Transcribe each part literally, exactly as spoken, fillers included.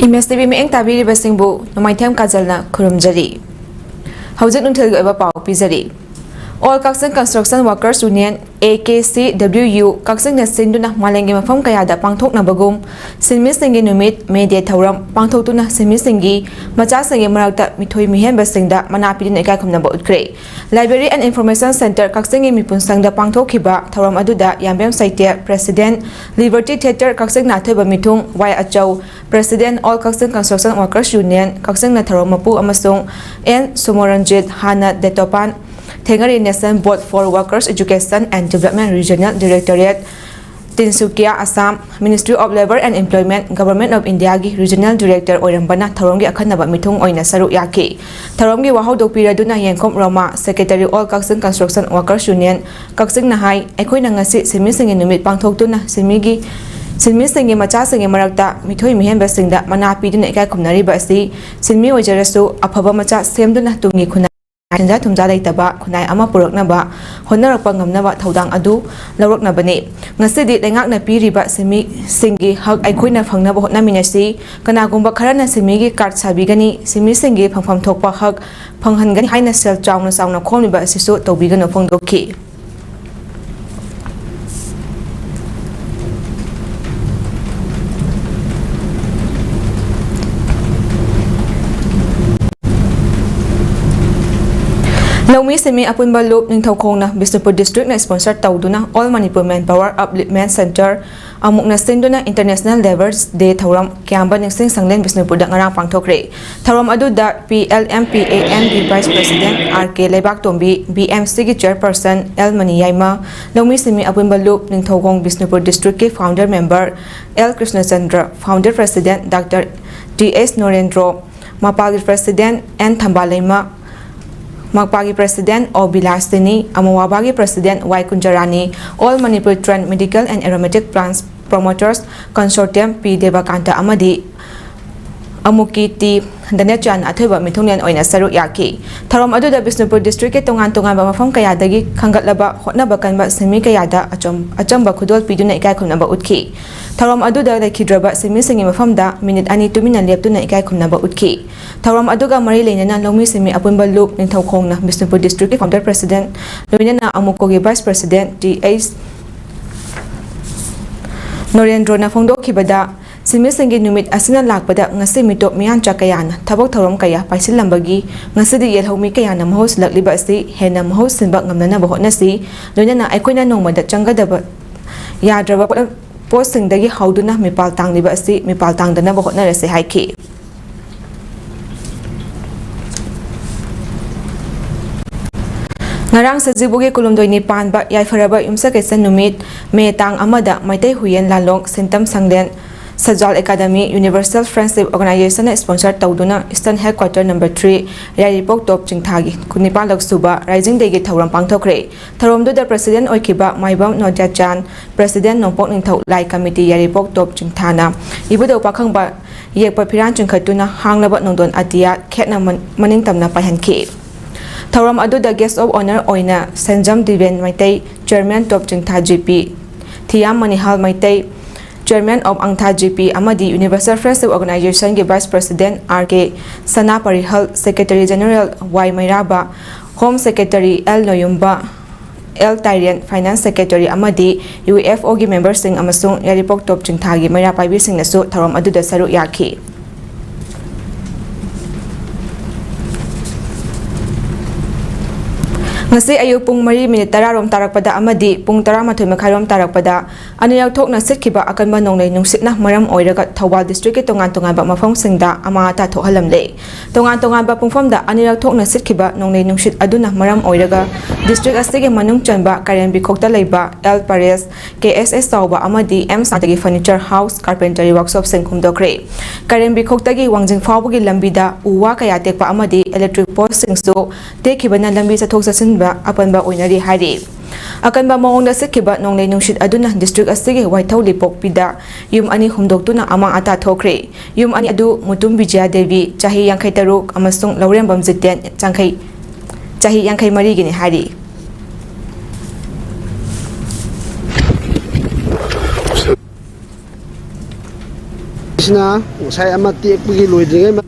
ꯃꯦꯁ TV ꯃꯤꯠꯌꯦꯡ ꯇꯥꯕꯤꯔꯤꯕꯁꯤꯡꯕꯨ ꯅꯣꯡꯃꯥꯏꯊꯦꯝ ꯀꯥꯖꯜꯅ ꯈꯨꯔꯨꯝꯖꯔꯤ꯫ ꯍꯧꯖꯤꯛ ꯅꯨꯡꯊꯤꯜꯒꯤ ꯑꯣꯏꯕ ꯄꯥꯎ ꯄꯤꯖꯔꯤ꯫ All Kakching Construction Workers Union, A K C W U, ꯀꯛꯆꯤꯡꯅ ꯁꯤꯟꯗꯨꯅ ꯃꯥꯂꯦꯝꯒꯤ ꯃꯐꯝ ꯀꯌꯥꯗ ꯄꯥꯡꯊꯣꯛꯅꯕꯒꯨꯝ ꯁꯤꯟꯃꯤꯁꯤꯡꯒꯤ ꯅꯨꯃꯤꯠ, ꯃꯦ ꯗꯦ ꯊꯧꯔꯝ ꯄꯥꯡꯊꯣꯛꯇꯨꯅ ꯁꯤꯟꯃꯤꯁꯤꯡꯒꯤ ꯃꯆꯥꯁꯤꯡꯒꯤ ꯃꯔꯛꯇ ꯃꯤꯊꯣꯏ ꯃꯤꯍꯦꯟꯕꯁꯤꯡꯗ ꯃꯅꯥ ꯄꯤꯗꯨꯅ ꯏꯀꯥꯏ ꯈꯨꯝꯅꯕ ꯎꯠꯈ꯭ꯔꯦ꯫ Library and Information Centre ꯀꯛꯆꯤꯡꯒꯤ ꯃꯤꯄꯨꯟ ꯁꯪꯗ ꯄꯥꯡꯊꯣꯛꯈꯤꯕ ꯊꯧꯔꯝ ꯑꯗꯨꯗ ꯌꯥꯝꯕꯦꯝ ꯁꯩꯇꯦ, President, Liberty Theatre ꯀꯛꯆꯤꯡ ꯅꯥꯊꯣꯏꯕ ꯃꯤꯊꯨꯡ ꯋꯥꯏ ꯑꯆꯧ, President, All Kakching Construction Workers Union, ꯀꯛꯆꯤꯡꯅ ꯊꯧꯔꯝ ꯃꯄꯨ, ꯑꯃꯁꯨꯡ ꯑꯦꯟ ꯁꯨꯃꯣꯔꯟꯖꯤꯠ, ꯍꯥꯟꯅ ꯗꯦꯇꯣꯄꯥꯟ, ꯊꯦꯡꯉꯔꯤ National Board for Workers Education and Development Regional Directorate, Tinsukia, Assam, Ministry of Labour and Employment, Government of Indiaꯒꯤ Regional Director ꯑꯣꯏꯔꯝꯕꯅ ꯊꯧꯔꯝꯒꯤ ꯑꯈꯟꯅꯕ ꯃꯤꯊꯨꯡ ꯑꯣꯏꯅ ꯁꯔꯨꯛ ꯌꯥꯈꯤ꯫ ꯊꯧꯔꯝꯒꯤ ꯋꯥꯍꯧꯗꯣꯛ ꯄꯤꯔꯗꯨꯅ ꯌꯦꯡꯈꯨꯝ ꯔꯣꯃꯥ, Secretary, All Kakching Construction Workers Union, ꯀꯛꯆꯤꯡꯅ ꯍꯥꯏ, ꯑꯩꯈꯣꯏꯅ ꯉꯁꯤ ꯁꯤꯟꯃꯤꯁꯤꯡꯒꯤ ꯅꯨꯃꯤꯠ ꯄꯥꯡꯊꯣꯛꯇꯨꯅ ꯁꯤꯟꯃꯤꯒꯤ, ꯁꯤꯟꯃꯤꯁꯤꯡꯒꯤ ꯃꯆꯥꯁꯤꯡꯒꯤ ꯃꯔꯛꯇ ꯃꯤꯊꯣꯏ ꯃꯤꯍꯦꯟꯕꯁꯤꯡꯗ ꯃꯅꯥ ꯄꯤꯗꯨꯅ ꯏꯀꯥꯏ ꯈꯨꯝꯅꯔꯤꯕ ꯑꯁꯤ ꯁꯤꯟꯃꯤ ꯑꯣꯏꯖꯔꯁꯨ ꯑꯐꯕ ꯃꯆꯥ ꯁꯦꯝꯗꯨꯅ ꯇꯨꯡꯒꯤ ꯈꯨꯟꯅꯥꯏ ꯁꯦꯟꯖꯥ ꯊꯨꯝꯖꯥ ꯂꯩꯇꯕ ꯈꯨꯟꯅꯥꯏ ꯑꯃ ꯄꯨꯔꯛꯅꯕ ꯍꯣꯠꯅꯔꯛꯄ ꯉꯝꯅꯕ ꯊꯧꯗꯥꯡ ꯑꯗꯨ ꯂꯧꯔꯛꯅꯕꯅꯤ꯫ ꯉꯁꯤꯗꯤ ꯂꯩꯉꯥꯛꯅ ꯄꯤꯔꯤꯕ ꯁꯤꯟꯃꯤꯁꯤꯡꯒꯤ ꯍꯛ ꯑꯩꯈꯣꯏꯅ ꯐꯪꯅꯕ ꯍꯣꯠꯅꯃꯤꯟꯅꯁꯤ꯫ ꯀꯅꯥꯒꯨꯝꯕ ꯈꯔꯅ ꯁꯤꯟꯃꯤꯒꯤ ꯀꯥꯔꯗ ꯁꯥꯕꯤꯒꯅꯤ, ꯁꯤꯟꯃꯤꯁꯤꯡꯒꯤ ꯐꯪꯐꯝ ꯊꯣꯛꯄ ꯍꯛ ꯐꯪꯍꯟꯒꯅꯤ ꯍꯥꯏꯅ ꯁꯦꯜ ꯆꯥꯎꯅ ꯆꯥꯎꯅ ꯈꯣꯝꯂꯤꯕ ꯑꯁꯤꯁꯨ ꯇꯧꯕꯤꯒꯅꯨ ꯐꯣꯡꯗꯣꯛꯈꯤ꯫ ꯂꯧꯃꯤ ꯁꯤꯟꯃꯤ ꯑꯄꯨꯟꯕ ꯂꯨꯞ ꯅꯤꯡꯊꯧꯈꯣꯡꯅ ꯕꯤꯁꯅꯨꯄꯨꯔ ꯗꯤꯁꯇ꯭ꯔꯤꯛꯅ ꯁ꯭ꯄꯣꯟꯁꯔ ꯇꯧꯗꯨꯅ All Manipur Manpower Upliftment Centre ꯑꯃꯨꯛꯅ ꯁꯤꯟꯗꯨꯅ International Labour's Day ꯊꯧꯔꯝ ꯀꯌꯥꯝꯕ ꯅꯤꯡꯁꯤꯡ ꯁꯪꯂꯦꯟ ꯕꯤꯁꯅꯨꯄꯨꯔꯗ ꯉꯔꯥꯡ ꯄꯥꯡꯊꯣꯛꯈ꯭ꯔꯦ꯫ ꯊꯧꯔꯝ ꯑꯗꯨꯗ P L M P A N ꯒꯤ Vice President R K ꯂꯩꯕꯥꯛꯇꯣꯝꯕꯤ, B M Cꯒꯤ Chairperson L ꯃꯅꯤꯌꯥꯏꯃ, ꯂꯧꯃꯤ ꯁꯤꯟꯃꯤ ꯑꯄꯨꯟꯕ ꯂꯨꯞ ꯅꯤꯡꯊꯧꯈꯣꯡ ꯕꯤꯁꯅꯨꯄꯨꯔ ꯗꯤꯁꯇ꯭ꯔꯤꯛꯀꯤ Founder Member L ꯀ꯭ꯔꯤꯁꯅꯆꯟꯗ꯭ꯔ, Founder President Doctor T H ꯅꯣꯔꯦꯟꯗ꯭ꯔꯣ, ꯃꯄꯥꯒꯤ President N ꯊꯝꯕꯥꯂꯩꯃ, ꯃꯄꯥꯒꯤ President O ꯕꯤꯂꯥꯁꯤꯅꯤ, ꯑꯃꯋꯥꯕꯥꯒꯤ President Y Kunjarani, All Manipur Trend Medical and Aromatic Plants Promoters Consortium P ꯗꯦꯕꯀꯥꯟꯇ ꯑꯃꯗꯤ ꯑꯃꯨꯀꯤ T ꯙꯅꯦꯆ꯭ꯌꯥꯟ ꯑꯊꯣꯏꯕ ꯃꯤꯊꯨꯡꯂꯦꯟ ꯑꯣꯏꯅ ꯁꯔꯨꯛ ꯌꯥꯈꯤ꯫ ꯊꯧꯔꯝ ꯑꯗꯨꯗ ꯕꯤꯁꯅꯨꯄꯨꯔ district ꯀꯤ ꯇꯣꯉꯥꯟ ꯇꯣꯉꯥꯟꯕ ꯃꯐꯝ ꯀꯌꯥꯗꯒꯤ ꯈꯟꯒꯠꯂꯕ ꯍꯣꯠꯅꯕ ꯀꯟꯕ ꯁꯤꯟꯃꯤ ꯀꯌꯥꯗ ꯑꯆꯝ-, ꯑꯆꯝꯕ ꯈꯨꯗꯣꯜ ꯄꯤꯗꯨꯅ ꯏꯀꯥꯏ ꯈꯨꯝꯅꯕ ꯎꯠꯈꯤ꯫ ꯊꯧꯔꯝ ꯑꯗꯨꯗ ꯂꯩꯈꯤꯗ꯭ꯔꯕ ꯁꯤꯟꯃꯤꯁꯤꯡꯒꯤ ꯃꯐꯝꯗ minute ꯑꯅꯤ ꯇꯨꯃꯤꯟꯅ ꯂꯦꯞꯇꯨꯅ ꯏꯀꯥꯏ ꯈꯨꯝꯅꯕ ꯎꯠꯈꯤ꯫ ꯊꯧꯔꯝ ꯑꯗꯨꯒ ꯃꯔꯤ ꯂꯩꯅꯅ ꯂꯧꯃꯤ ꯁꯤꯟꯃꯤ ꯑꯄꯨꯟꯕ ꯂꯨꯞ ꯅꯤꯡꯊꯧꯈꯣꯡꯅ ꯕꯤꯁꯅꯨꯄꯨꯔ district ꯀꯤ founder president ꯂꯣꯏꯅꯅ ꯑꯃꯨꯀꯣꯒꯤ vice president ꯇꯤ ꯑꯩꯆ ꯅꯣꯔꯦꯟꯗ꯭ꯔꯣꯅ ꯐꯣꯡꯗꯣꯛꯈꯤꯕꯗ, ꯁꯤꯟꯃꯤꯁꯤꯡꯒꯤ ꯅꯨꯃꯤꯠ ꯑꯁꯤꯅ ꯂꯥꯛꯄꯗ ꯉꯁꯤ ꯃꯤꯇꯣꯞ ꯃꯤꯌꯥꯟꯆꯥ ꯀꯌꯥꯅ ꯊꯕꯛ ꯊꯧꯔꯝ ꯀꯌꯥ ꯄꯥꯏꯁꯤꯜꯂꯝꯕꯒꯤ ꯉꯁꯤꯗꯤ ꯌꯦꯜꯍꯧꯃꯤ ꯀꯌꯥꯅ ꯃꯍꯨꯠ ꯁꯤꯜꯂꯛꯂꯤꯕ ꯑꯁꯤ ꯍꯦꯟꯅ ꯃꯍꯨꯠ ꯁꯤꯟꯕ ꯉꯝꯅꯅꯕ ꯍꯣꯠꯅꯁꯤ꯫ ꯂꯣꯏꯅꯅ ꯑꯩꯈꯣꯏꯅ ꯅꯣꯡꯃꯗ ꯆꯪꯒꯗꯕ ꯌꯥꯗ꯭ꯔꯕ ꯄꯣꯠ-, ꯄꯣꯠꯁꯤꯡꯗꯒꯤ ꯍꯧꯗꯨꯅ ꯃꯤꯄꯥꯜ ꯇꯥꯡꯂꯤꯕ ꯑꯁꯤ ꯃꯤꯄꯥꯜ ꯇꯥꯡꯗꯅꯕ ꯍꯣꯠꯅꯔꯁꯤ ꯍꯥꯏꯈꯤ꯫ ꯉꯔꯥꯡ ꯁꯖꯤꯕꯨꯒꯤ ꯀꯨꯟꯍꯨꯝꯗꯣꯏꯅꯤ ꯄꯥꯟꯕ ꯌꯥꯏꯐꯔꯕ ꯌꯨꯝꯁꯀꯩꯁ ꯅꯨꯃꯤꯠ ꯃꯦ ꯇꯥꯡ ꯑꯃꯗ ꯃꯩꯇꯩ ꯍꯨꯏꯌꯦꯟ ꯂꯥꯂꯣꯡ ꯁꯤꯟꯇꯝ ꯁꯪꯂꯦꯟ ꯁꯖꯥꯜ ꯑꯦꯀꯥꯗꯃꯤ Universal Friendship Organization ꯅ sponsor ꯇꯧꯗꯨꯅ Eastern Headquarter number three ꯌꯥꯏꯔꯤꯄꯣꯛ ꯇꯣꯞ ꯆꯤꯡꯊꯥꯒꯤ ꯀꯨꯟꯅꯤꯄꯥꯜꯂꯛ ꯁꯨꯕ Rising Day ꯒꯤ ꯊꯧꯔꯝ ꯄꯥꯡꯊꯣꯛꯈ꯭ꯔꯦ꯫ ꯊꯧꯔꯝꯗꯨꯗ president ꯑꯣꯏꯈꯤꯕ ꯃꯥꯏꯕꯝ ꯅꯣꯗ꯭ꯌꯥꯆꯥꯟ, president ꯅꯣꯡꯄꯣꯛ ꯅꯤꯡꯊꯧ ꯂꯥꯏ committee ꯌꯥꯏꯔꯤꯄꯣꯛ ꯇꯣꯞ ꯆꯤꯡꯊꯥꯅ ꯏꯕꯨꯙꯧ ꯄꯥꯈꯪꯕ ꯌꯦꯛꯄ ꯐꯤꯔꯥꯟ ꯆꯤꯡꯈꯠꯇꯨꯅ ꯍꯥꯡꯂꯕ ꯅꯣꯡꯗꯣꯟ ꯑꯇꯤꯌꯥ ꯈꯦꯠꯅ ꯃꯟ-, ꯃꯅꯤꯡ ꯇꯝꯅ ꯄꯥꯏꯍꯟꯈꯤ꯫ ꯊꯧꯔꯝ ꯑꯗꯨꯗ guest of honour ꯑꯣꯏꯅ Senjam Diben Meitei, chairman Top Chingtha G P, Thiyam Manihal Meitei, chairman of ꯑꯪꯊꯥ ꯖꯤ ꯄꯤ ꯑꯃꯗꯤ Universal Friendship Organization ꯒꯤ vice president R K Sana Parihal, secretary general Y Meiraba, home secretary L Noyumba, L Tairen, finance secretary ꯑꯃꯗꯤ ꯌꯨ ꯑꯦꯐ ꯑꯣꯒꯤ memberꯁꯤꯡ ꯑꯃꯁꯨꯡ ꯌꯥꯏꯔꯤꯄꯣꯛ ꯇꯣꯞ ꯆꯤꯡꯊꯥꯒꯤ ꯃꯩꯔꯥ ꯄꯥꯏꯕꯤꯁꯤꯡꯅꯁꯨ ꯊꯧꯔꯝ ꯑꯗꯨꯗ ꯁꯔꯨꯛ ꯌꯥꯈꯤ꯫ ꯉꯁꯤ ꯑꯌꯨꯛ ꯄꯨꯡ ꯃꯔꯤ minute ꯇꯔꯥ ꯔꯣꯝ ꯇꯥꯔꯛꯄꯗ ꯑꯃꯗꯤ ꯄꯨꯡ ꯇꯔꯥꯃꯥꯊꯣꯏ ꯃꯈꯥꯏ ꯔꯣꯝ ꯇꯥꯔꯛꯄꯗ ꯑꯅꯤꯔꯛ ꯊꯣꯛꯅ ꯁꯤꯠꯈꯤꯕ ꯑꯀꯟꯕ ꯅꯣꯡꯂꯩ ꯅꯨꯡꯁꯤꯠꯅ ꯃꯔꯝ ꯑꯣꯏꯔꯒ ꯊꯧꯕꯥꯜ district ꯀꯤ ꯇꯣꯉꯥꯟ ꯇꯣꯉꯥꯟꯕ ꯃꯐꯝꯁꯤꯡꯗ ꯑꯃꯥꯡ ꯑꯇꯥ ꯊꯣꯛꯍꯜꯂꯝꯂꯦ꯫ ꯇꯣꯉꯥꯟ ꯇꯣꯉꯥꯟꯕ ꯄꯨꯡꯐꯝꯗ ꯑꯅꯤꯔꯛ ꯊꯣꯛꯅ ꯁꯤꯠꯈꯤꯕ ꯅꯣꯡꯂꯩ ꯅꯨꯡꯁꯤꯠ ꯑꯗꯨꯅ ꯃꯔꯝ ꯑꯣꯏꯔꯒ district ꯑꯁꯤꯒꯤ ꯃꯅꯨꯡ ꯆꯟꯕ ꯀꯥꯏꯔꯦꯝꯕꯤꯈꯣꯛꯇ ꯂꯩꯕ ꯑꯦꯜ ꯄꯔꯦꯁ, ꯀꯦ ꯑꯦꯁ ꯑꯦꯁ ꯆꯥꯎꯕ ꯑꯃꯗꯤ ꯑꯦꯝ ꯁꯥꯟꯇꯒꯤ furniture house, carpentry workshopꯁꯤꯡ ꯍꯨꯝꯗꯣꯛꯈ꯭ꯔꯦ꯫ ꯀꯥꯏꯔꯦꯝꯕꯤꯈꯣꯛꯇꯒꯤ ꯋꯥꯡꯖꯤꯡ ꯐꯥꯎꯕꯒꯤ ꯂꯝꯕꯤꯗ ꯎ ꯋꯥ ꯀꯌꯥ ꯇꯦꯛꯄ ꯑꯃꯗꯤ electric postꯁꯤꯡꯁꯨ ꯇꯦꯛꯈꯤꯕꯅ ꯂꯝꯕꯤ ꯆꯠꯊꯣꯛ ꯆꯠꯁꯤꯟꯗ ꯑꯄꯟꯕ ꯑꯣꯏꯅꯔꯤ ꯍꯥꯏꯔꯤ꯫ ꯑꯀꯟꯕ ꯃꯑꯣꯡꯗ ꯁꯤꯠꯈꯤꯕ ꯅꯣꯡꯂꯩ ꯅꯨꯡꯁꯤꯠ ꯑꯗꯨꯅ ꯗꯤꯁꯇ꯭ꯔꯤꯛ ꯑꯁꯤꯒꯤ ꯋꯥꯏꯊꯧ ꯂꯤꯄꯣꯛꯄꯤꯗ ꯌꯨꯝ ꯑꯅꯤ ꯍꯨꯝꯗꯣꯛꯇꯨꯅ ꯑꯃꯥꯡ ꯑꯇꯥ ꯊꯣꯛꯈ꯭ꯔꯦ꯫ ꯌꯨꯝ ꯑꯅꯤ ꯑꯗꯨ ꯃꯨꯇꯨꯝ ꯕꯤꯖꯌꯥ ꯗꯦꯕꯤ, ꯆꯍꯤ ꯌꯥꯡꯈꯩ ꯇꯔꯨꯛ, ꯑꯃꯁꯨꯡ ꯂꯧꯔꯦꯝꯕꯝ ꯖꯤꯇꯦꯟ, ꯆꯥꯡꯈꯩ-, ꯆꯍꯤ ꯌꯥꯡꯈꯩ ꯃꯔꯤꯒꯤꯅꯤ ꯍꯥꯏꯔꯤ꯫ ꯁꯤꯅ ꯉꯁꯥꯏ ꯑꯃ ꯇꯦꯛꯄꯒꯤ ꯂꯣꯏꯗ꯭ꯔꯤꯉꯩ ꯃ-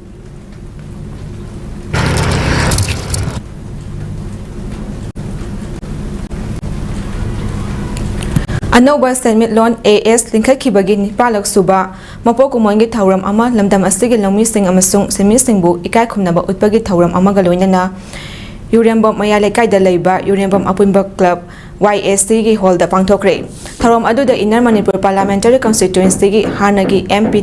ꯑꯅꯧꯕ ꯁꯦꯟꯃꯤꯠꯂꯣꯟ, ꯑꯦ ꯑꯦꯁ, ꯂꯤꯡꯈꯠꯈꯤꯕꯒꯤ ꯅꯤꯄꯥꯜꯂꯛ ꯁꯨꯕ ꯃꯄꯣꯛ ꯀꯨꯝꯑꯣꯟꯒꯤ ꯊꯧꯔꯝ ꯑꯃ ꯂꯝꯗꯝ ꯑꯁꯤꯒꯤ ꯂꯧꯃꯤꯁꯤꯡ ꯑꯃꯁꯨꯡ ꯁꯤꯟꯃꯤꯁꯤꯡꯕꯨ ꯏꯀꯥꯏ ꯈꯨꯝꯅꯕ ꯎꯠꯄꯒꯤ ꯊꯧꯔꯝ ꯑꯃꯒ ꯂꯣꯏꯅꯅ ꯌꯨꯔꯦꯝꯕꯝ ꯃꯌꯥꯏ ꯂꯩꯀꯥꯏꯗ ꯂꯩꯕ ꯌꯨꯔꯦꯝꯕꯝ ꯑꯄꯨꯟꯕ ꯀ꯭ꯂꯕ, ꯋꯥꯏ ꯑꯦꯁ ꯁꯤꯒꯤ ꯍꯣꯜꯗ ꯄꯥꯡꯊꯣꯛꯈ꯭ꯔꯦ꯫ ꯊꯧꯔꯝ ꯑꯗꯨꯗ ꯏꯟꯅꯔ ꯃꯅꯤꯄꯨꯔ ꯄꯥꯔꯂꯥꯃꯦꯟꯇꯔꯤ ꯀꯟꯁꯇꯤꯇ꯭ꯋꯦꯟꯁꯤꯒꯤ ꯍꯥꯟꯅꯒꯤ ꯑꯦꯝ ꯄꯤ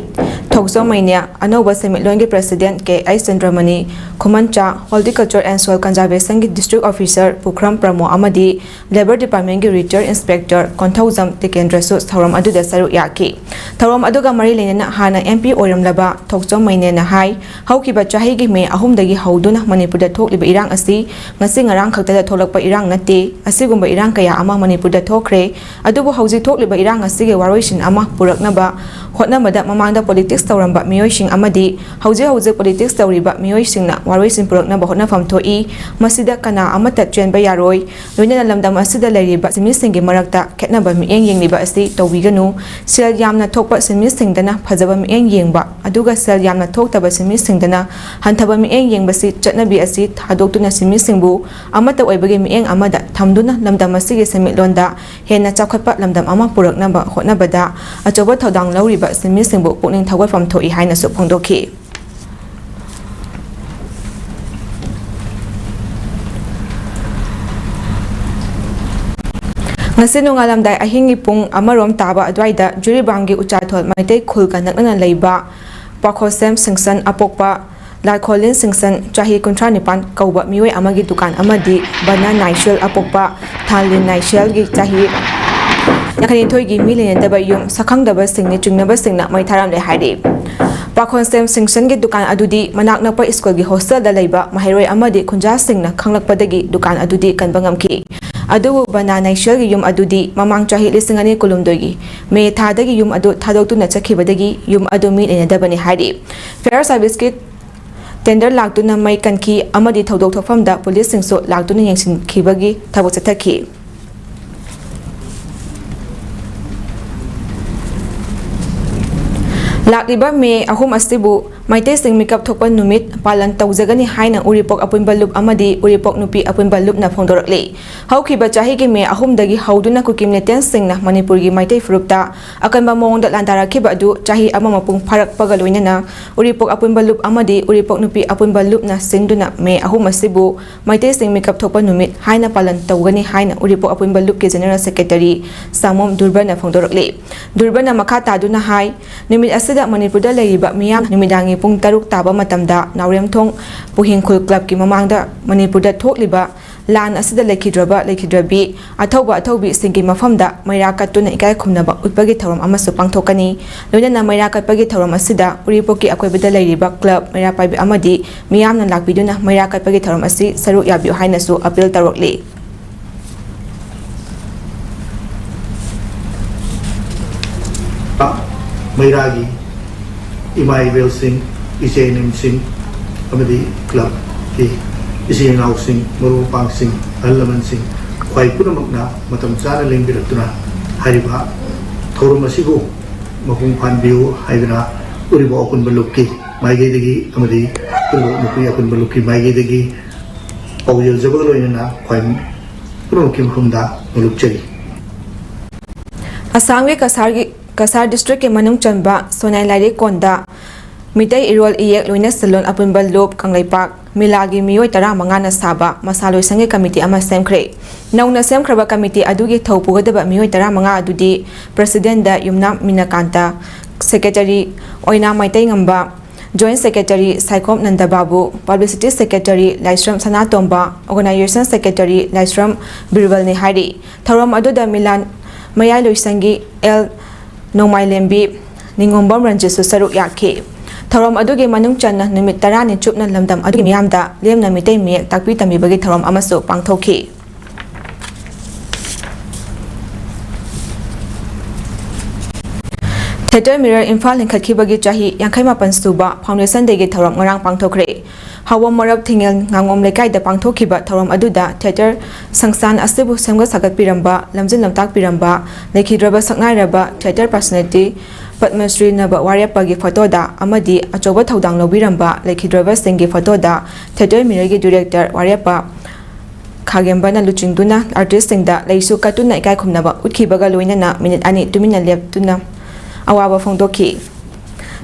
ꯊꯣꯛꯆꯣꯝ ꯃꯩꯅ꯭ꯌꯥ, ꯑꯅꯧꯕ ꯁꯦꯟꯃꯤꯠꯂꯣꯟꯒꯤ ꯄ꯭ꯔꯁꯤꯗꯦꯟꯠ ꯀꯦ ꯑꯩꯆ ꯆꯟꯗ꯭ꯔꯃꯅꯤ, ꯈꯨꯃꯟꯆꯥ ꯍꯣꯔꯇꯤꯀꯜꯆꯔ ꯑꯦꯟ ꯁꯣꯏꯜ ꯀꯟꯖꯥꯔꯕꯦꯁꯟꯒꯤ ꯗꯤꯁꯇ꯭ꯔꯤꯛ ꯑꯣꯐꯤꯁꯥꯔ ꯄꯨꯈ꯭ꯔꯝ ꯄ꯭ꯔꯃꯣ ꯑꯃꯗꯤ ꯂꯦꯕꯔ ꯗꯤꯄꯥꯔꯠꯃꯦꯟꯠꯀꯤ ꯔꯤꯇꯥꯌꯔ ꯏꯟꯁꯄꯦꯛꯇꯔ ꯀꯣꯟꯊꯧꯖꯝ ꯇꯤꯀꯦꯟꯗ꯭ꯔꯁꯨ ꯊꯧꯔꯝ ꯑꯗꯨꯗ ꯁꯔꯨꯛ ꯌꯥꯈꯤ꯫ ꯊꯧꯔꯝ ꯑꯗꯨꯒ ꯃꯔꯤ ꯂꯩꯅꯅ ꯍꯥꯟꯅ ꯑꯦꯝ ꯄꯤ ꯑꯣꯏꯔꯝꯂꯕ ꯊꯣꯛꯆꯣꯝ ꯃꯩꯅ꯭ꯌꯥꯅ ꯍꯥꯏ, ꯍꯧꯈꯤꯕ ꯆꯍꯤꯒꯤ ꯃꯦ ꯑꯍꯨꯝꯗꯒꯤ ꯍꯧꯗꯨꯅ ꯃꯅꯤꯄꯨꯔꯗ ꯊꯣꯛꯂꯤꯕ ꯏꯔꯥꯡ ꯑꯁꯤ ꯉꯁꯤ ꯉꯔꯥꯡ ꯈꯛꯇꯗ ꯊꯣꯛꯂꯛꯄ ꯏꯔꯥꯡ ꯅꯠꯇꯦ꯫ ꯑꯁꯤꯒꯨꯝꯕ ꯏꯔꯥꯡ ꯀꯌꯥ ꯑꯃ ꯃꯅꯤꯄꯨꯔꯗ ꯊꯣꯛꯈ꯭ꯔꯦ꯫ ꯑꯗꯨꯕꯨ ꯍꯧꯖꯤꯛ ꯊꯣꯛꯂꯤꯕ ꯏꯔꯥꯡ ꯑꯁꯤꯒꯤ ꯋꯥꯔꯣꯏꯁꯤꯟ ꯑꯃ ꯄꯨꯔꯛꯅꯕ ꯍꯣꯠꯅꯕꯗ ꯃꯃꯥꯡꯗ ꯄꯣꯂꯤꯇꯤꯛꯁ ꯇꯧꯔꯝꯕ ꯃꯤꯑꯣꯏꯁꯤꯡ ꯑꯃꯗꯤ ꯍꯧꯖꯤꯛ ꯍꯧꯖꯤꯛ ꯄꯣꯂꯤꯇꯤꯛꯁ ꯇꯧꯔꯤꯕ ꯃꯤꯑꯣꯏꯁꯤꯡꯅ ꯋꯥꯔꯣꯏꯁꯤꯟ ꯄꯨꯔꯛꯅꯕ ꯍꯣꯠꯅꯐꯝ ꯊꯣꯛꯏ꯫ ꯃꯁꯤꯗ ꯀꯅꯥ ꯑꯃꯠꯇ ꯆꯦꯟꯕ ꯌꯥꯔꯣꯏ꯫ ꯂꯣꯏꯅꯅ ꯂꯝꯗꯝ ꯑꯁꯤꯗ ꯂꯩꯔꯤꯕ ꯁꯤꯟꯃꯤꯁꯤꯡꯒꯤ ꯃꯔꯛꯇ ꯈꯦꯠꯅꯕ ꯃꯤꯠꯌꯦꯡ ꯌꯦꯡꯂꯤꯕ ꯑꯁꯤ ꯇꯧꯕꯤꯒꯅꯨ꯫ ꯁꯦꯜ ꯌꯥꯝꯅ ꯊꯣꯛꯄ ꯁꯤꯟꯃꯤꯁꯤꯡꯗꯅ ꯐꯖꯕ ꯃꯤꯠꯌꯦꯡ ꯌꯦꯡꯕ, ꯑꯗꯨꯒ ꯁꯦꯜ ꯌꯥꯝꯅ ꯊꯣꯛꯇꯕ ꯁꯤꯟꯃꯤꯁꯤꯡꯗꯅ ꯍꯟꯊꯕ ꯃꯤꯠꯌꯦꯡ ꯌꯦꯡꯕꯁꯤ ꯆꯠꯅꯕꯤ ꯑꯁꯤ ꯊꯥꯗꯣꯛꯇꯨꯅ ꯁꯤꯟꯃꯤꯁꯤꯡꯕꯨ ꯑꯃꯠꯇ ꯑꯣꯏꯕꯒꯤ ꯃꯤꯠꯌꯦꯡ ꯑꯃꯗ ꯊꯝꯗꯨꯅ ꯂꯝꯗꯝ ꯑꯁꯤꯒꯤ ꯁꯦꯟꯃꯤꯠꯂꯣꯟꯗ ꯍꯦꯟꯅ ꯆꯥꯎꯈꯠꯄ ꯂꯝꯗꯝ ꯑꯃ ꯄꯨꯔꯛꯅꯕ ꯍꯣꯠꯅꯕꯗ ꯑꯆꯧꯕ ꯊꯧꯗꯥꯡ ꯂꯧꯔꯤꯕ ꯁꯤꯟꯃꯤꯁꯤꯡꯕꯨ ꯄꯨꯛꯅꯤꯡ ꯊꯧꯒꯠꯐꯝ ꯊꯣꯛꯏ ꯍꯥꯏꯅꯁꯨ ꯐꯣꯡꯗꯣꯛꯈꯤ꯫ ꯉꯁꯤ ꯅꯣꯡꯉꯥꯜꯂꯝꯗꯥꯏ ꯑꯍꯤꯡꯒꯤ ꯄꯨꯡ ꯑꯃꯔꯣꯝ ꯇꯥꯕ ꯑꯗꯨꯋꯥꯏꯗ ꯖꯤꯔꯤꯕꯥꯝꯒꯤ ꯎꯆꯥꯊꯣꯜ ꯃꯩꯇꯩ ꯈꯨꯜꯒ ꯅꯛꯅꯅ ꯂꯩꯕ ꯄꯥꯈꯣꯁꯦꯝ ꯁꯤꯡꯁꯟ ꯑꯄꯣꯛꯄ ꯂꯥꯏꯈꯣꯂꯤꯟ ꯁꯤꯡꯁꯟ, ꯆꯍꯤ ꯀꯨꯟꯊ꯭ꯔꯥ ꯅꯤꯄꯥꯟ ꯀꯧꯕ ꯃꯤꯑꯣꯏ ꯑꯃꯒꯤ ꯗꯨꯀꯥꯟ ꯑꯃꯗꯤ ꯕꯅꯥ ꯅꯥꯏꯁꯦꯜ ꯑꯄꯣꯛꯄ ꯊꯥꯟꯂꯤꯟ ꯅꯥꯏꯁꯦꯜꯒꯤ, ꯆꯍꯤ ꯌꯥꯡꯈꯩ ꯅꯤꯊꯣꯏꯒꯤ ꯃꯤ ꯂꯩꯅꯗꯕ ꯌꯨꯝ ꯁꯛꯈꯪꯗꯕꯁꯤꯡꯅ ꯆꯤꯡꯅꯕꯁꯤꯡꯅ ꯃꯩ ꯊꯥꯔꯝꯂꯦ ꯍꯥꯏꯔꯤ꯫ ꯄꯥꯈꯣꯟꯁꯦꯝ ꯁꯤꯡꯁꯟꯒꯤ ꯗꯨꯀꯥꯟ ꯑꯗꯨꯗꯤ ꯃꯅꯥꯛ ꯅꯛꯄ ꯁ꯭ꯀꯨꯜꯒꯤ ꯍꯣꯁꯇꯦꯜꯗ ꯂꯩꯕ ꯃꯍꯩꯔꯣꯏ ꯑꯃꯗꯤ ꯈꯨꯟꯖꯥꯁꯤꯡꯅ ꯈꯪꯂꯛꯄꯗꯒꯤ ꯗꯨꯀꯥꯟ ꯑꯗꯨꯗꯤ ꯀꯟꯕ ꯉꯝꯈꯤ꯫ ꯑꯗꯨꯕꯨ ꯕꯅꯥ ꯅꯩꯁꯦꯜꯒꯤ ꯌꯨꯝ ꯑꯗꯨꯗꯤ ꯃꯃꯥꯡ ꯆꯍꯤ ꯂꯤꯁꯤꯡ ꯑꯅꯤ ꯀꯨꯟꯍꯨꯝꯗꯣꯏꯒꯤ ꯃꯦ ꯊꯥꯗꯒꯤ ꯌꯨꯝ ꯑꯗꯨ ꯊꯥꯗꯣꯛꯇꯨꯅ ꯆꯠꯈꯤꯕꯗꯒꯤ ꯌꯨꯝ ꯑꯗꯨ ꯃꯤ ꯂꯩꯅꯗꯕꯅꯤ ꯍꯥꯏꯔꯤ꯫ Fire serviceꯀꯤ tender ꯂꯥꯛꯇꯨꯅ ꯃꯩ ꯀꯟꯈꯤ ꯑꯃꯗꯤ ꯊꯧꯗꯣꯛ ꯊꯣꯛꯐꯝꯗ ꯄꯨꯂꯤꯁꯁꯤꯡꯁꯨ ꯂꯥꯛꯇꯨꯅ ꯌꯦꯡꯁꯤꯟꯈꯤꯕꯒꯤ ꯊꯕꯛ ꯆꯠꯊꯈꯤ꯫ ꯂꯥꯛꯂꯤꯕ ꯃꯦ ꯑꯍꯨꯝ ꯑꯁꯤꯕꯨ ꯃꯩꯇꯩꯁꯤꯡ ꯃꯤꯀꯞ ꯊꯣꯛꯄ ꯅꯨꯃꯤꯠ ꯄꯥꯂꯟ ꯇꯧꯖꯒꯅꯤ ꯍꯥꯏꯅ ꯎꯔꯤꯄꯣꯛ ꯑꯄꯨꯟꯕ ꯂꯨꯞ ꯑꯃꯗꯤ ꯎꯔꯤꯄꯣꯛ ꯅꯨꯄꯤ ꯑꯄꯨꯟꯕ ꯂꯨꯞꯅ ꯐꯣꯡꯗꯣꯔꯛꯂꯤ꯫ ꯍꯧꯈꯤꯕ ꯆꯍꯤꯒꯤ ꯃꯦ ꯑꯍꯨꯝꯗꯒꯤ ꯍꯧꯗꯨꯅ ꯀꯨꯀꯤ militantꯁꯤꯡꯅ ꯃꯅꯤꯄꯨꯔꯒꯤ ꯃꯩꯇꯩ ꯐꯨꯔꯨꯞꯇ ꯑꯀꯟꯕ ꯃꯑꯣꯡꯗ ꯂꯥꯟꯗꯥꯔꯛꯈꯤꯕ ꯑꯗꯨ ꯆꯍꯤ ꯑꯃ ꯃꯄꯨꯡ ꯐꯥꯔꯛꯄꯒ ꯂꯣꯏꯅꯅ ꯎꯔꯤꯄꯣꯛ ꯑꯄꯨꯟꯕ ꯂꯨꯞ ꯑꯃꯗꯤ ꯎꯔꯤꯄꯣꯛ ꯅꯨꯄꯤ ꯑꯄꯨꯟꯕ ꯂꯨꯞꯅ ꯁꯤꯟꯗꯨꯅ ꯃꯦ ꯑꯍꯨꯝ ꯑꯁꯤꯕꯨ ꯃꯩꯇꯩꯁꯤꯡ ꯃꯤꯀꯞ ꯊꯣꯛꯄ ꯅꯨꯃꯤꯠ ꯍꯥꯏꯅ ꯄꯥꯂꯟ ꯇꯧꯒꯅꯤ ꯍꯥꯏꯅ ꯎꯔꯤꯄꯣꯛ ꯑꯄꯨꯟꯕ ꯂꯨꯞꯀꯤ General Secretary ꯁꯥꯃꯣꯝ ꯗꯨꯔꯕꯅ ꯐꯣꯡꯗꯣꯔꯛꯂꯤ꯫ ꯗꯨꯔꯕꯅ ꯃꯈꯥ ꯇꯥꯗꯨꯅ ꯍꯥꯏ, ꯅꯨꯃꯤꯠ ꯑꯁꯤꯗ ꯃꯅꯤꯄꯨꯔꯗ ꯂꯩꯔꯤꯕ ꯃꯤꯌꯥꯝ ꯅꯨꯃꯤꯗꯥꯡꯒꯤ ꯄꯨꯡ ꯇꯔꯨꯛ ꯇꯥꯕ ꯃꯇꯝꯗ ꯅꯥꯎꯔꯦꯝꯊꯣꯡ ꯄꯨꯍꯤꯡꯈꯨꯜ clubꯀꯤ ꯃꯃꯥꯡꯗ ꯃꯅꯤꯄꯨꯔꯗ ꯊꯣꯛꯂꯤꯕ ꯂꯥꯟ ꯑꯁꯤꯗ ꯂꯩꯈꯤꯗ꯭ꯔꯕ ꯂꯩꯈꯤꯗ꯭ꯔꯕꯤ ꯑꯊꯧꯕ ꯑꯊꯧꯕꯤꯁꯤꯡꯒꯤ ꯃꯐꯝꯗ ꯃꯩꯔꯥ ꯀꯠꯇꯨꯅ ꯏꯀꯥꯏ ꯈꯨꯝꯅꯕ ꯎꯠꯄꯒꯤ ꯊꯧꯔꯝ ꯑꯃꯁꯨ ꯄꯥꯡꯊꯣꯛꯀꯅꯤ꯫ ꯂꯣꯏꯅꯅ ꯃꯩꯔꯥ ꯀꯠꯄꯒꯤ ꯊꯧꯔꯝ ꯑꯁꯤꯗ ꯎꯔꯤꯄꯣꯛꯀꯤ ꯑꯀꯣꯏꯕꯗ ꯂꯩꯔꯤꯕ club, ꯃꯩꯔꯥ ꯄꯥꯏꯕꯤ ꯑꯃꯗꯤ ꯃꯤꯌꯥꯝꯅ ꯂꯥꯛꯄꯤꯗꯨꯅ ꯃꯩꯔꯥ ꯀꯠꯄꯒꯤ ꯊꯧꯔꯝ ꯑꯁꯤ ꯁꯔꯨꯛ ꯌꯥꯕꯤꯌꯨ ꯍꯥꯏꯅꯁꯨ appeal ꯇꯧꯔꯛꯂꯤ꯫ ꯃꯩꯔꯥꯒꯤ ꯏꯃꯥ ꯏꯕꯦꯜꯁꯤꯡ, ꯏꯆꯦ ꯏꯅꯦꯝꯁꯤꯡ ꯑꯃꯗꯤ clubꯀꯤ ꯏꯆꯤꯜ ꯏꯅꯥꯎꯁꯤꯡ, ꯃꯔꯨꯞ ꯃꯄꯥꯡꯁꯤꯡ, ꯑꯍꯜ ꯂꯃꯟꯁꯤꯡ, ꯈ꯭ꯋꯥꯏ ꯄꯨꯝꯅꯃꯛꯅ ꯃꯇꯝ ꯆꯥꯅ ꯂꯦꯡꯕꯤꯔꯛꯇꯨꯅ ꯍꯥꯏꯔꯤꯕ ꯊꯧꯔꯝ ꯑꯁꯤꯕꯨ ꯃꯄꯨꯡ ꯐꯥꯍꯟꯕꯤꯌꯨ ꯍꯥꯏꯗꯨꯅ ꯎꯔꯤꯄꯣꯛ ꯑꯄꯨꯟꯕ ꯂꯨꯞꯀꯤ ꯃꯥꯏꯀꯩꯗꯒꯤ ꯑꯃꯗꯤ ꯎꯔꯤꯄꯣꯛ ꯅꯨꯄꯤ ꯑꯄꯨꯟꯕ ꯂꯨꯞꯀꯤ ꯃꯥꯏꯀꯩꯗꯒꯤ ꯄꯥꯎꯖꯦꯜꯖꯕꯒ ꯂꯣꯏꯅꯅ ꯈ꯭ꯋꯥꯏ ꯄꯨꯝꯅꯃꯛꯀꯤ ꯃꯐꯝꯗ ꯅꯣꯂꯨꯛꯆꯔꯤ꯫ ꯑꯁꯥꯝꯒꯤ ꯀꯁꯥꯔꯒꯤ, ꯀꯁꯥꯔ districtꯀꯤ ꯃꯅꯨꯡ ꯆꯟꯕ ꯁꯣꯅꯥꯏ ꯂꯥꯏꯔꯤꯛ ꯀꯣꯟꯗ ꯃꯤꯇꯩ ꯏꯔꯣꯜ ꯏꯌꯦꯛ ꯂꯣꯏꯅ ꯁꯤꯜꯂꯣꯟ ꯑꯄꯨꯟꯕ ꯂꯨꯞ ꯀꯪꯂꯩꯄꯥꯛ ꯃꯤꯂꯥꯒꯤ ꯃꯤꯑꯣꯏ ꯇꯔꯥꯃꯉꯥꯅ ꯁꯥꯕ ꯃꯁꯥ ꯂꯣꯏꯁꯪꯒꯤ committee ꯑꯃ ꯁꯦꯝꯈ꯭ꯔꯦ꯫ ꯅꯧꯅ ꯁꯦꯝꯈ꯭ꯔꯕ committee ꯑꯗꯨꯒꯤ ꯊꯧ ꯄꯨꯒꯗꯕ ꯃꯤꯑꯣꯏ ꯇꯔꯥꯃꯉꯥ ꯑꯗꯨꯗꯤ Presidentꯗ ꯌꯨꯝꯅꯥꯝ ꯃꯤꯅꯀꯥꯟꯇ, Secretary ꯑꯣꯏꯅꯥꯝ ꯃꯩꯇꯩꯉꯝꯕ, Joint Secretary Saikhom ꯅꯟꯗꯕꯥꯕꯨ, Publicity Secretary ꯂꯥꯏꯁ꯭ꯔꯝ ꯁꯅꯥꯇꯣꯝꯕ, Organization Secretary ꯂꯥꯏꯁ꯭ꯔꯝ ꯕꯤꯔꯕꯜꯅꯤ ꯍꯥꯏꯔꯤ꯫ ꯊꯧꯔꯝ ꯑꯗꯨꯗ ꯃꯤꯂꯥꯟ ꯃꯌꯥꯏ ꯂꯣꯏꯁꯪꯒꯤ ꯑꯦꯜ ꯅꯣꯡꯃꯥꯏꯂꯦꯝꯕꯤ, ꯅꯤꯉꯣꯝꯕꯝ ꯔꯟꯖꯤꯠꯁꯨ ꯁꯔꯨꯛ ꯌꯥꯈꯤ꯫ ꯊꯧꯔꯝ ꯑꯗꯨꯒꯤ ꯃꯅꯨꯡ ꯆꯟꯅ ꯅꯨꯃꯤꯠ ꯇꯔꯥꯅꯤ ꯆꯨꯞꯅ ꯂꯝꯗꯝ ꯑꯗꯨꯒꯤ ꯃꯤꯌꯥꯝꯗ ꯂꯦꯝꯅ ꯃꯤꯇꯩ ꯃꯌꯦꯛ ꯇꯥꯛꯄꯤ ꯇꯝꯕꯤꯕꯒꯤ ꯊꯧꯔꯝ ꯑꯃꯁꯨ ꯄꯥꯡꯊꯣꯛꯈꯤ꯫ Theatre Mirror ꯏꯝꯐꯥꯜ ꯂꯤꯡꯈꯠꯈꯤꯕꯒꯤ ꯆꯍꯤ ꯌꯥꯡꯈꯩ ꯃꯥꯄꯟ ꯁꯨꯕ Foundation Dayꯒꯤ ꯊꯧꯔꯝ ꯉꯔꯥꯡ ꯄꯥꯡꯊꯣꯛꯈ꯭ꯔꯦ꯫ ꯍꯥꯋꯝ ꯃꯔꯞ ꯊꯤꯡꯉꯦꯜ ꯉꯥꯉꯣꯝ ꯂꯩꯀꯥꯏꯗ ꯄꯥꯡꯊꯣꯛꯈꯤꯕ ꯊꯧꯔꯝ ꯑꯗꯨꯗ theatre ꯁꯪꯁꯥꯟ ꯑꯁꯤꯕꯨ ꯁꯦꯝꯒꯠ ꯁꯥꯒꯠꯄꯤꯔꯝꯕ, ꯂꯝꯖꯤꯡ ꯂꯝꯇꯥꯛꯄꯤꯔꯝꯕ ꯂꯩꯈꯤꯗ꯭ꯔꯕ ꯁꯛꯅꯥꯏꯔꯕ theatre personality ꯄꯗꯃꯁ꯭ꯔꯤ ꯅꯕ ꯋꯥꯔꯦꯞꯄꯒꯤ ꯐꯣꯇꯣꯗ ꯑꯃꯗꯤ ꯑꯆꯧꯕ ꯊꯧꯗꯥꯡ ꯂꯧꯕꯤꯔꯝꯕ ꯂꯩꯈꯤꯗ꯭ꯔꯕꯁꯤꯡꯒꯤ ꯐꯣꯇꯣꯗ Theatre Mirrorꯒꯤ director ꯋꯥꯔꯦꯞꯄ ꯈꯥꯒꯦꯝꯕꯅ ꯂꯨꯆꯤꯡꯗꯨꯅ artistꯁꯤꯡꯗ ꯂꯩꯁꯨ ꯀꯠꯇꯨꯅ ꯏꯀꯥꯏ ꯈꯨꯝꯅꯕ ꯎꯠꯈꯤꯕꯒ ꯂꯣꯏꯅꯅ ꯃꯤꯅꯤꯠ ꯑꯅꯤ ꯇꯨꯃꯤꯟꯅ ꯂꯦꯞꯇꯨꯅ ꯑꯋꯥꯕ ꯐꯣꯡꯗꯣꯛꯈꯤ꯫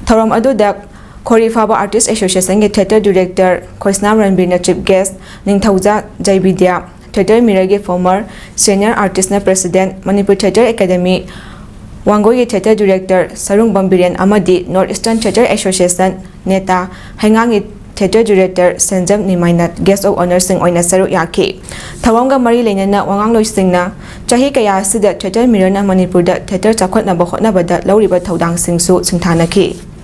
ꯊꯧꯔꯝ ꯑꯗꯨꯗ ꯈꯣꯔꯤ ꯐꯥꯕ Artist Associationꯒꯤ theatre director ꯈꯣꯏꯁꯅꯥꯝ ꯔꯟꯕꯤꯔꯅ chief guest, ꯅꯤꯡꯊꯧꯖꯥ ꯖꯩꯕꯤꯗ꯭ꯌꯥ, Theatre Mirrorꯒꯤ former senior artistꯅ president, Manipur Theatre Academy ꯋꯥꯡꯒꯣꯏꯒꯤ theatre director Sarungbam Biren ꯑꯃꯗꯤ North Eastern Theatre Association ꯅꯦꯇꯥ ꯍꯩꯉꯥꯡꯒꯤ theatre director Senjam ꯅꯤꯃꯥꯏꯅ guest of honourꯁꯤꯡ ꯑꯣꯏꯅ ꯁꯔꯨꯛ ꯌꯥꯈꯤ꯫ ꯊꯧꯔꯝꯒ ꯃꯔꯤ ꯂꯩꯅꯅ ꯋꯥꯉꯥꯡꯂꯣꯏꯁꯤꯡꯅ ꯆꯍꯤ ꯀꯌꯥ ꯑꯁꯤꯗ Theatre Mirrorꯅ ꯃꯅꯤꯄꯨꯔꯗ theatre ꯆꯥꯎꯈꯠꯅꯕ ꯍꯣꯠꯅꯕꯗ ꯂꯧꯔꯤꯕ ꯊꯧꯗꯥꯡꯁꯤꯡꯁꯨ ꯁꯤꯡꯊꯥꯅꯈꯤ꯫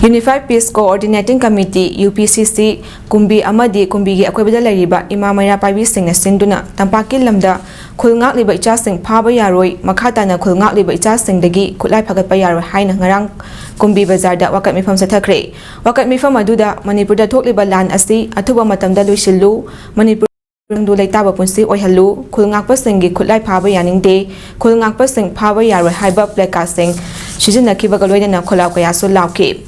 Unified Peace Coordinating Committee, UPCC, ꯀꯨꯝꯕꯤ ꯑꯃꯗꯤ ꯀꯨꯝꯕꯤꯒꯤ ꯑꯀꯣꯏꯕꯗ ꯂꯩꯔꯤꯕ ꯏꯃꯥ ꯃꯩꯔꯥ ꯄꯥꯏꯕꯤꯁꯤꯡꯅ ꯁꯤꯟꯗꯨꯅ ꯇꯝꯄꯥꯛꯀꯤ ꯂꯝꯗ ꯈꯨꯜ ꯉꯥꯛꯂꯤꯕ ꯏꯆꯥꯁꯤꯡ ꯐꯥꯕ ꯌꯥꯔꯣꯏ, ꯃꯈꯥ ꯇꯥꯅ ꯈꯨꯜ ꯉꯥꯛꯂꯤꯕ ꯏꯆꯥꯁꯤꯡꯗꯒꯤ ꯈꯨꯠꯂꯥꯏ ꯐꯒꯠꯄ ꯌꯥꯔꯣꯏ ꯍꯥꯏꯅ ꯉꯔꯥꯡ ꯀꯨꯝꯕꯤ ꯕꯖꯥꯔꯗ ꯋꯥꯀꯠ ꯃꯤꯐꯝ ꯆꯠꯊꯈ꯭ꯔꯦ꯫ ꯋꯥꯀꯠ ꯃꯤꯐꯝ ꯑꯗꯨꯗ ꯃꯅꯤꯄꯨꯔꯗ ꯊꯣꯛꯂꯤꯕ ꯂꯥꯟ ꯑꯁꯤ ꯑꯊꯨꯕ ꯃꯇꯝꯗ ꯂꯣꯏꯁꯤꯜꯂꯨ, ꯃꯅꯤꯄꯨꯔ ꯇꯪꯗꯨ ꯂꯩꯇꯥꯕ ꯄꯨꯟꯁꯤ ꯑꯣꯏꯍꯜꯂꯨ, ꯈꯨꯜ ꯉꯥꯛꯄꯁꯤꯡꯒꯤ ꯈꯨꯠꯂꯥꯏ ꯐꯥꯕ ꯌꯥꯅꯤꯡꯗꯦ, ꯈꯨꯜ ꯉꯥꯛꯄꯁꯤꯡ ꯐꯥꯕ ꯌꯥꯔꯣꯏ ꯍꯥꯏꯕ placardꯁꯤꯡ ꯁꯤꯖꯤꯟꯅꯈꯤꯕꯒ ꯂꯣꯏꯅꯅ ꯈꯣꯜꯂꯥꯎ ꯀꯌꯥꯁꯨ ꯂꯥꯎꯈꯤ꯫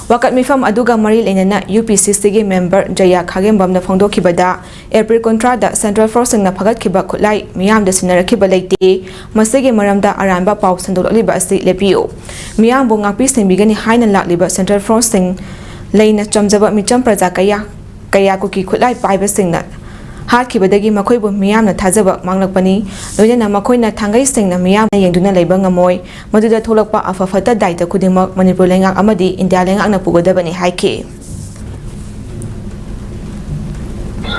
ꯋꯥꯀꯠ ꯃꯤꯐꯝ ꯑꯗꯨꯒ ꯃꯔꯤ ꯂꯩꯅꯅ UPCCꯒꯤ member ꯖꯌꯥ ꯈꯥꯒꯦꯝꯕꯝꯅ ꯐꯣꯡꯗꯣꯛꯈꯤꯕꯗ, April ꯀꯨꯟꯊ꯭ꯔꯥꯗ central forceꯁꯤꯡꯅ ꯐꯒꯠꯈꯤꯕ ꯈꯨꯠꯂꯥꯏ ꯃꯤꯌꯥꯝꯗ ꯁꯤꯟꯅꯔꯛꯈꯤꯕ ꯂꯩꯇꯦ꯫ ꯃꯁꯤꯒꯤ ꯃꯔꯝꯗ ꯑꯔꯥꯟꯕ ꯄꯥꯎ ꯁꯟꯗꯣꯛꯂꯛꯂꯤꯕ ꯑꯁꯤ ꯂꯦꯞꯄꯤꯌꯨ꯫ ꯃꯤꯌꯥꯝꯕꯨ ꯉꯥꯛꯄꯤ ꯁꯦꯟꯕꯤꯒꯅꯤ ꯍꯥꯏꯅ ꯂꯥꯛꯂꯤꯕ central forceꯁꯤꯡ ꯂꯩꯅ ꯆꯝꯖꯕ ꯃꯤꯆꯝ ꯄ꯭ꯔꯖꯥ ꯀꯌꯥ, ꯀꯌꯥ ꯀꯨꯀꯤ ꯈꯨꯠꯂꯥꯏ ꯄꯥꯏꯕꯁꯤꯡꯅ ꯍꯥꯠꯈꯤꯕꯗꯒꯤ ꯃꯈꯣꯏꯕꯨ ꯃꯤꯌꯥꯝꯅ ꯊꯥꯖꯕ ꯃꯥꯡꯂꯛꯄꯅꯤ꯫ ꯂꯣꯏꯅꯅ ꯃꯈꯣꯏꯅ ꯊꯥꯡꯒꯩ ꯁꯦꯡꯅ ꯃꯤꯌꯥꯝꯅ ꯌꯦꯡꯗꯨꯅ ꯂꯩꯕ ꯉꯝꯃꯣꯏ꯫ ꯃꯗꯨꯗ ꯊꯣꯛꯂꯛꯄ ꯑꯐ ꯐꯠꯇ ꯗꯥꯏꯇ ꯈꯨꯗꯤꯡꯃꯛ ꯃꯅꯤꯄꯨꯔ ꯂꯩꯉꯥꯛ ꯑꯃꯗꯤ ꯏꯟꯗꯤꯌꯥ ꯂꯩꯉꯥꯛꯅ ꯄꯨꯒꯗꯕꯅꯤ ꯍꯥꯏꯈꯤ꯫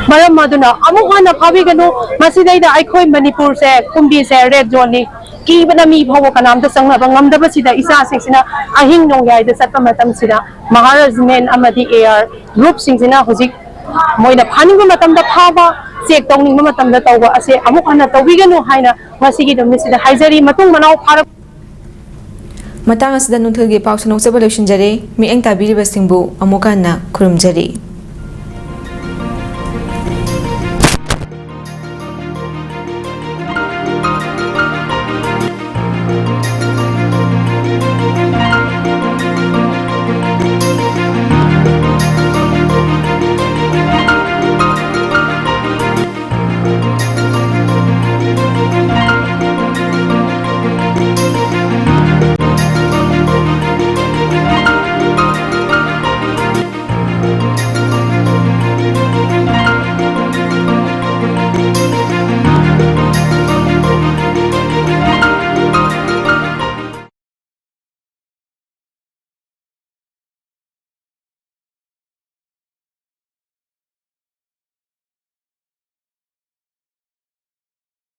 ꯃꯔꯝ ꯑꯗꯨꯅ ꯑꯃꯨꯛ ꯍꯟꯅ ꯐꯥꯕꯤꯒꯅꯨ꯫ ꯃꯁꯤꯗꯩꯗ ꯑꯩꯈꯣꯏ ꯃꯅꯤꯄꯨꯔꯁꯦ, ꯀꯨꯝꯕꯤꯁꯦ red zoneꯅꯤ꯫ ꯀꯤꯕꯅ ꯃꯤ ꯐꯥꯎꯕ ꯀꯅꯥꯝꯇ ꯆꯪꯅꯕ ꯉꯝꯗꯕꯁꯤꯗ ꯏꯆꯥꯁꯤꯡꯁꯤꯅ ꯑꯍꯤꯡ ꯅꯣꯡꯌꯥꯏꯗ ꯆꯠꯄ ꯃꯇꯝꯁꯤꯗ ꯃꯍꯥꯔꯥꯖ men ꯑꯃꯗꯤ AR groupꯁꯤꯡꯁꯤꯅ ꯍꯧꯖꯤꯛ ꯃꯣꯏꯅ ꯐꯥꯅꯤꯡꯕ ꯃꯇꯝꯗ ꯐꯥꯕ, ꯆꯦꯛ ꯇꯧꯅꯤꯡꯕ ꯃꯇꯝꯗ ꯇꯧꯕ ꯑꯁꯦ ꯑꯃꯨꯛ ꯍꯟꯅ ꯇꯧꯕꯤꯒꯅꯨ ꯍꯥꯏꯅ ꯉꯁꯤꯒꯤ ꯅꯨꯃꯤꯠꯁꯤꯗ ꯍꯥꯏꯖꯔꯤ꯫ ꯃꯇꯨꯡ ꯃꯅꯥꯎ ꯐꯥꯔꯛ ꯃꯇꯥꯡ ꯑꯁꯤꯗ ꯅꯨꯡꯊꯤꯜꯒꯤ ꯄꯥꯎ ꯁꯟꯗꯣꯛꯆꯕ ꯂꯣꯏꯁꯤꯟꯖꯔꯦ꯫ ꯃꯤꯠꯌꯦꯡ ꯇꯥꯕꯤꯔꯤꯕꯁꯤꯡꯕꯨ ꯑꯃꯨꯛ ꯍꯟꯅ ꯈꯨꯔꯨꯝꯖꯔꯤ꯫